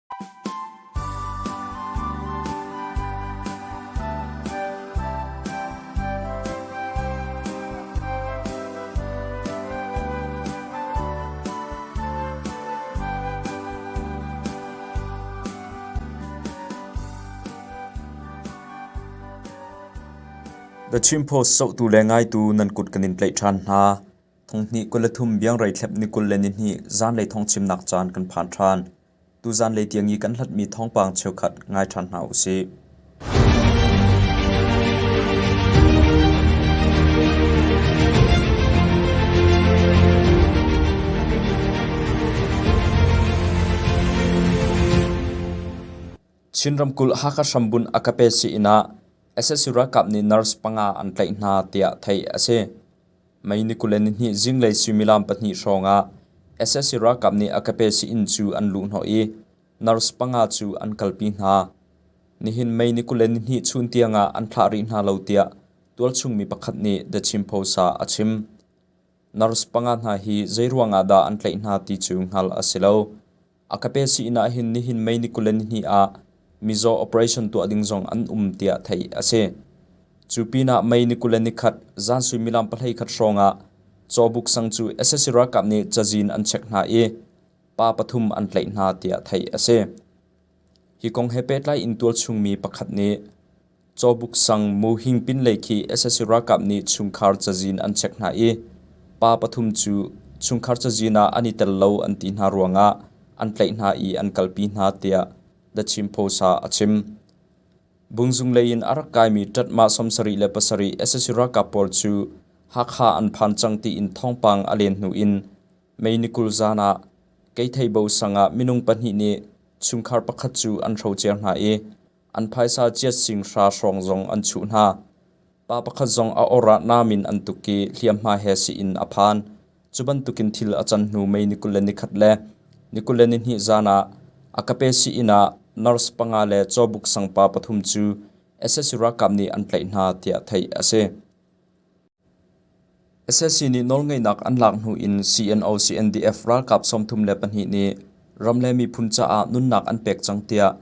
The Chin Post zohtu le ngaitu nan kut kan in tlaih ṭhan hna. Thonghnih 23 biangrei thlep ni 22 zanlei thawngchimnak caan kan phan ṭhan. Tuzan lei tiang i kan hlatmi thawngpang cheukhat ngai ṭhan hna usih. Chin ramkulh Hakha hrambunh a ka pe sii-inn ah sac ralkap nih nurse panga an tlaih hna tiah theih a si. May ni 22 zinglei suimilam pahnih hrawng ah sac ralkap nih a ka pe sii-inn cu an luhhnawh i nurse panga cu an kalpi hna. Nihin May ni 22 chun tiang ah an thlah rih hna lo tiah tualchung mi pakhat nih The Chin Post ah a chim. Nurse panga hna hi zeiruang ah dah an tlaih hna ti cu hngalh a si lo. A ka pe sii-inn ah hin nihin May ni 22 ah mizaw operation tuah ding zong an um tiah theih a si. Cu pinah May ni 21 zan suimilam 13 hrawng ah Cawbuk sang cu sac ralkap nih cazin an check hna i pa pathum an tlaih hna tiah theih a si. Hi kong he pehtlai in tualchung mi pakhat nih Cawbuk sang Muhing pinlei khi sac ralkap nih chungkhar cazin an check hna i pa pathum cu chungkhar cazin ah an i tel lo an ti hna ruangah an tlaih hna i an kalpi hna tiah The Chin Post ah a chim. Bungzung lei in a rak kaimi ṭatmah 77 sac ralkap pawl cu Hakha an phan cang tiin thawngpang a len hnu in May ni 20 zan ah Keitheibo sang ah minung pahnih nih chungkhar pakhat cu an hrocer hna i An phaisa chiat sing hra hrawng zong an chuh hna. Pa pakhat zong a or ah nam in an tuk i hliamhma he sii-inn a phan. Cu bantukin thil a can hnu May ni 21 le ni 22 zan ah Akape sii-inn ah nurse panga le cawbuk sang pa pathum cu sac ralkap nih an tlaih hna tiah theih a si. Sac nih nawlngeihnak an lak hnu in CNO-CNDF ralkap 32 nih ram le miphun caah nunnak an pek cang tiah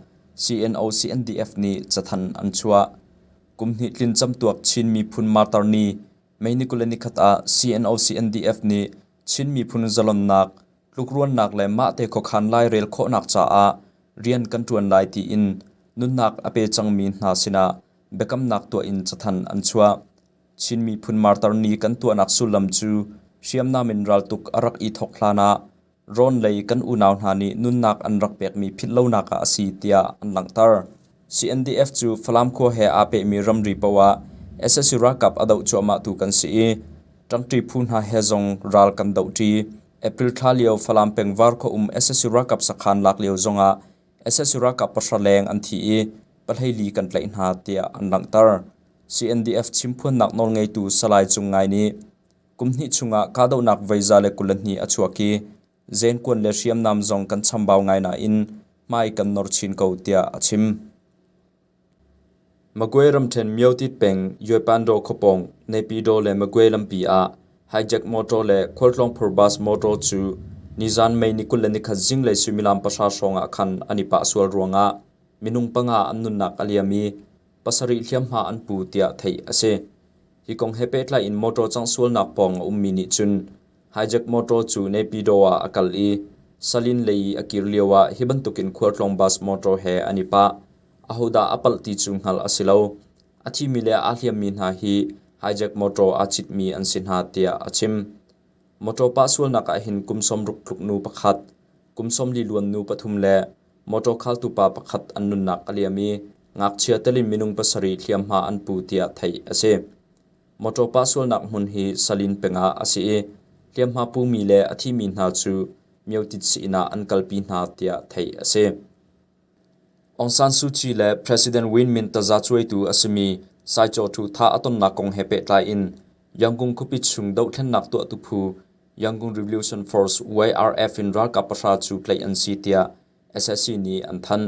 CNO-CNDF nih cathanh an chuah. Kum hnih tlin camtuak Chin miphun martar ni May ni 21 ah CNO-CNDF nih Chin miphun zalonnak, tlukruannak le mahte khuakhan lairel khawhnak caah rian kan ṭuan lai tiin nunnak a pe cangmi hna sinah biakamnak tuah in cathanh an chuah. Chin miphun martar ni kan tuahnak sullam cu hriamnam in raltuk a rak i thawk hlan ah rawn lei kan unau hna nih nunnak an rak pekmi philhlonak ah a si tiah an langhter. CNDF cu Falam khua he aa pehmi ramri paoh ah sac ralkap a doh cuahmahtu kan si i ṭangṭi phu hna he zong ral kan dohṭi. April thla lio Falam peng Varkhua um sac ralkap sakhan lak lio zongah sac ralkap pahra leng an thi i pahleili kan tlaih hna tiah an langhter. CNDF chimphuannak nawlngeitu Salai Cung Ngai nih kum hnih chungah kahdohnak voi 122 a chuak i zenkuan le hriamnam zong kan chambau ngai nain hmai kan nor chin ko tiah a chim. Magwe ramṭhen Myotit peng Yuepando khuapawng Naypyidaw le Magwe lampi ah hijack motor le khualtlawng phur bus motor cu nizan May ni 21 zinglei suimilam pahra hrawng ah khan an i pah sual ruangah minung panga an nunnak a liam i pasarih hliamhma an pu tiah theih a si. Hi kong he pehtlai in motor canghsualnak pawng a ummi nih cun hijack motor cu Naypyidaw ah a kal i Salin lei i a kir lio ah hi bantukin khualtlawng bus motor he an i pah. Ahodah a palh ti cu hngalh a si lo. A thimi le aa hliammi hna hi hijack motor aa citmi an si hna tiah a chim. Motor pah sualnak ah hin kum 60 tluk nu pakhat, kum 40 luan nu pathum le motor khaltu pa pakhat an nunnak a liam i ngakchia telin minung pasarih hliamhma an pu tiah theih a si. Motor pah sualnak hmun hi Salin peng ah a si i hliamhma pumi le a thimi hna cu Myotit sii-inn ah an kalpi hna tiah theih a si. Aung San Suu Kyi le President Win Myint tazacuaitu a simi Sai Kyaw Thu thah a tonnak kong he pehtlai in Yangon khuapi chung dohthlennak tuahtu phu Yangon Revolution Force YRF in ralkap pahra cu tlaih an si tiah sac nih an thanh.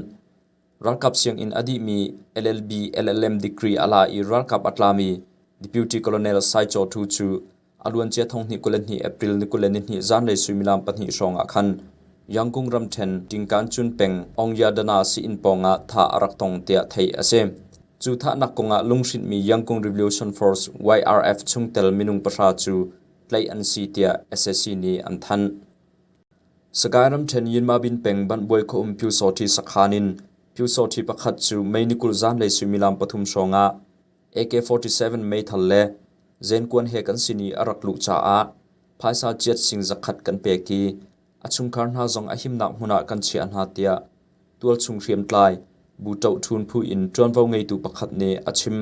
Ralkap sianginn a dihmi LLB LLM degree a la i ralkap a tlami Deputy Colonel Sai Kyaw Thu cu a luancia thonghnih 22 April ni 22 zanlei suimilam pahnih hrawng ah khan Yangon ramṭhen Tingkancun peng Ongyadana sii-inn pawngah thah a rak tong tiah theih a si. Cu thahnak kongah lunghrinhmi Yangon Revolution Force YRF chungtel minung pahra cu tlaih an si tiah sac nih an thanh. Sagaing ramṭhen Yinmabin peng Banhbuai khuaum Pyusawhti sakhan in Pyusawhti pakhat cu May ni 20 zanlei suimilam pathum hrawngah AK-47 meithal le zenkuan he kan sin i a rak luh caah phaisa ciat sing zakhat kan pek i a chungkhar hna zong a himnak hmun ah kan chiah hna tiah tualchung hriamtlai Bu Ṭoh phu in ṭuanvo ngeitu pakhat nih a chim.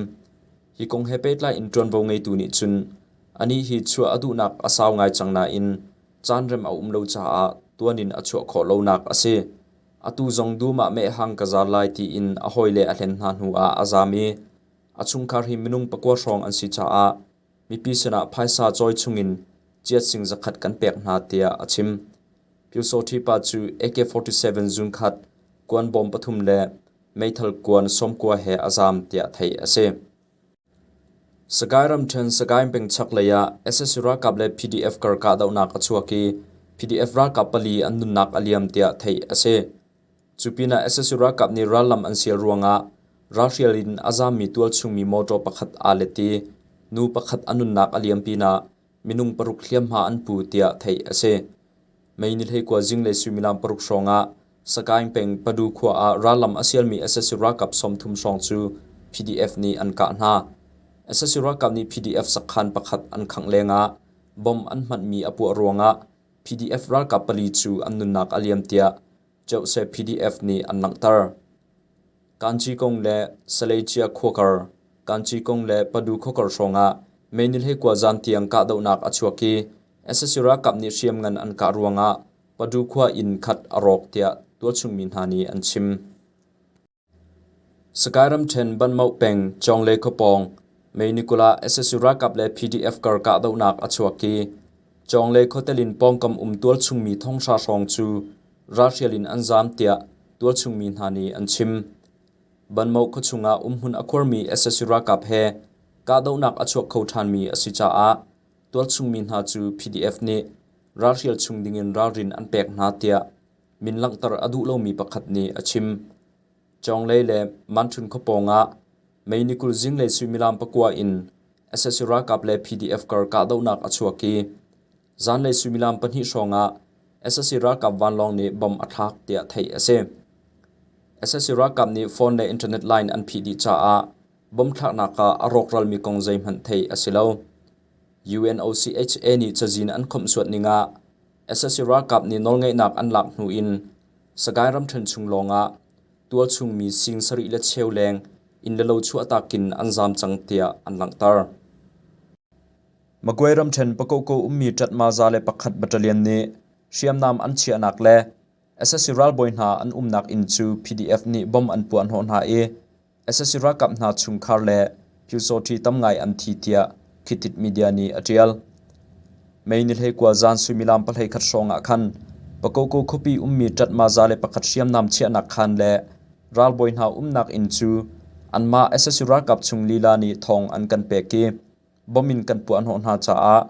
Hi kong he pehtlai in ṭuanvo ngeitu nih cun anih hi chuah a duhnak a sau ngai cang nain caanrem a um lo caah tuan in a chuah khawh lonak a si. Atu zong dum ah mehhang ka zaar lai tiin a hawile a hlen hna hnu ah a zaam i a chungkhar hi minung pakua hrawng an si caah mipi sinah phaisa cawi chungin ciat sing zakhat kan pek hna tiah a chim. Pyusawṭhi pa cu AK-47 zunkhat, kuan bawm pathum le meithal kuan sawmkua he a zaam tiah theih a si. Sagaing ramṭhen Sagaing peng chaklei ah sac ralkap le PDF kar kahdohnak a chuak i PDF ralkap pali an nunnak a liam tiah theih a si. Cu pinah sac ralkap nih rallam an sial ruangah ralhrial in a zaammi tualchungmi mawṭaw pakhat aa let i nu pakhat a nunnak a liam pinah minung paruk hliamhma an pu tiah theih a si. May ni 19 zinglei suimilam paruk hrawngah Sagaing peng Padu khua ah rallam a sialmi sac ralkap 30 hrawng cu PDF nih an kah hna. Sac ralkap nih PDF sakhan pakhat an khangh lengah bomb an hmanhmi a puah ruangah PDF ralkap pali cu an nunnak a liam tiah Jose PDF nih an langhter. Kanci kong le Salaicia khuakar, Kanci kong le Padu khuakar hrawngah May ni 19 zan tiang kahdohnak a chuak i sac ralkap nih hriamngan an kah ruangah Padu khua inn khat a rawk tiah tualchungmi hna nih an chim. Sagaing ramṭhen Banhmoh peng Cawngle khuapawng May ni 20 ah sac ralkap le PDF kar kahdohnak a chuak i Cawngle khuatelin pawngkam um tualchungmi thonghra hrawng cu ralhrial in an zaam tiah tualchungmi hna nih an chim. Banhmoh khuachung ah umhmun a khuarmi sac ralkap he kahdohnak a chuak kho ṭhanmi a si caah tualchungmi hna cu PDF nih ralhrial chung dingin ralrin an pek hna tiah min langhter a duh lomi pakhat nih a chim. Cawnglei le Manthun khuapawng ah May ni 20 zinglei suimilam pakua in sac ralkap le PDF kar kahdohnak a chuak i zanlei suimilam pahnih hrawng ah sac ralkap vanlawng nih bomb a thlak tiah theih a si. Sac ralkap nih phone le internet line an phih dih caah bomb thlaknak ah a rawkralmi kong zeihmanh theih a si lo. UNOCHA nih cazin an khawmhsuat ning ah sac ralkap nih nawlngeihnak an lak hnu in Sagaing ramṭhen chung lawngah tualchung mi sing sarih le cheu leng inn le lo chuahtak in an zaam cang tiah an langhter. Magway ramṭhen Pakoko ummi ṭatma za le pakhat battalion nih hriamnam an chiahnak le sac ralbawi hna an umnak inn cu PDF nih bomb an puahhnawh hna i sac ralkap hna chungkhar le Pyusawṭhi tam ngai an thi tiah Khitit media nih a ṭial. May ni 19 zan suimilam 11 hrawng ah khan Pakoko khuapi ummi ṭatma za le pakhat hriamnam chiahnak khaan le ralbawi hna umnak inn cu anmah sac ralkap chung lila nih thawng an kan pek i bomb in kan puahhnawh hna caah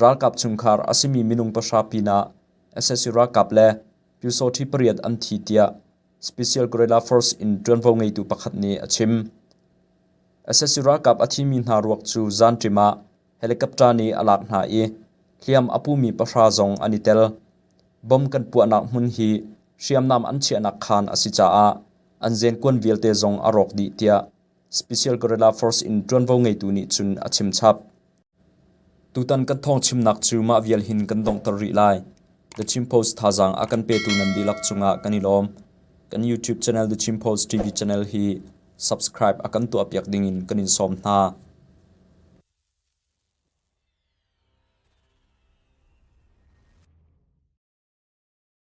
ralkap chungkhar a simi minung pahra pinah sac ralkap le Pyusawṭhi pariat an thi tiah Special Guerrilla Force in ṭuanvo ngeitu pakhat nih a chim. Sac ralkap a thimi hna ruak cu zanṭim ah helicopter nih a lak hna i hliam a pumi pahra zong an i tel. Bomb kan puahnak hmun hi hriamnam an chiahnak khaan a si caah an zenkuan vialte zong a rawk dih tiah Special Guerrilla Force in ṭuanvo ngeitu nih cun a chim chap. Tutan kan thawngchimnak cu mah vial hin kan donghter rih lai. The Chin Post thazaang a kan petu nan dihlak cungah kan i lawm. Kan YouTube channel The Chin Post TV channel hi subscribe a kan tuahpiak dingin kan in sawm hna.